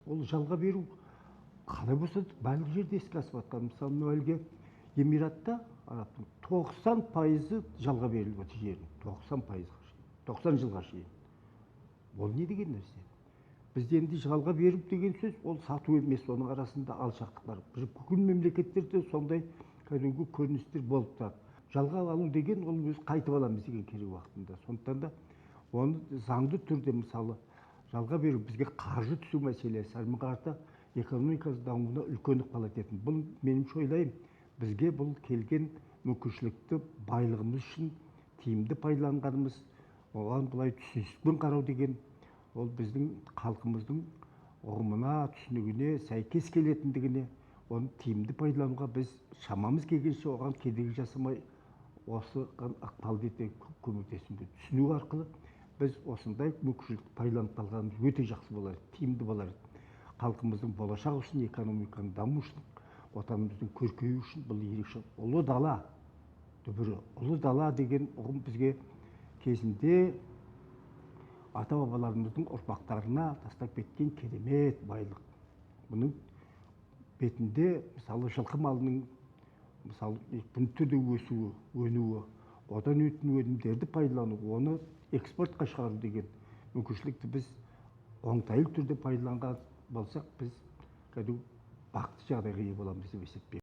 Ол жалға беру қалай болса да барлық жерде іске асып жатқан. Мысалы, мынау әлгі Эмиратта арабтың 90%-ы жалға беріліп отыр жердің, 90%-ға шейін, 90 жылға шейін. Ол не деген нәрсе? Бізде енді жалға беру деген сөз ол сату емес, оның арасында алшақтық бар. Бір бүкіл мемлекеттерде сондай кәдімгі көріністер болып тұрады. Жалға алу деген ол өзі қайтып аламыз деген керек уақытында. Сондықтан да оны заңды түрде, мысалы, жалға беру бізге қаржы түсу мәселесі, әрмен қарата экономика дамуына үлкен ықпал ететін. Бұл, меніңше, ойлаймын, бізге бұл келген мүмкіншілікті байлығымыз үшін тиімді пайдаланғанымыз, оған былай түсіністікпен қарау деген ол біздің халқымыздың ұғымына, түсінігіне сәйкес келетіндігіне, оны тиімді пайдалануға біз шамамыз келгенше оған кедергі жасамай, осыған ықпал ете, көмектесуге түсіну арқылы біз осындай мүмкіншілікті пайдаланып қалғанымыз өте жақсы болар еді, тиімді болар еді. Халқымыздың болашағы үшін, экономиканың дамуы үшін, отанымыздың көркеюі үшін бұл ерекше ұлы дала дүбірі. Ұлы дала деген ұғым бізге кезінде ата бабаларымыздың ұрпақтарына тастап кеткен керемет байлық. Бұның бетінде, мысалы, жылқы малының, мысалы, екпінді түрде өсуі, өнуі, одан өтетін өнімдерді пайдалану, оны экспортқа шығару деген мүмкіншілікті біз оңтайлы түрде пайдаланған болсақ, біз кәдімгі бақытты жағдайға ие боламыз деп есептеймін.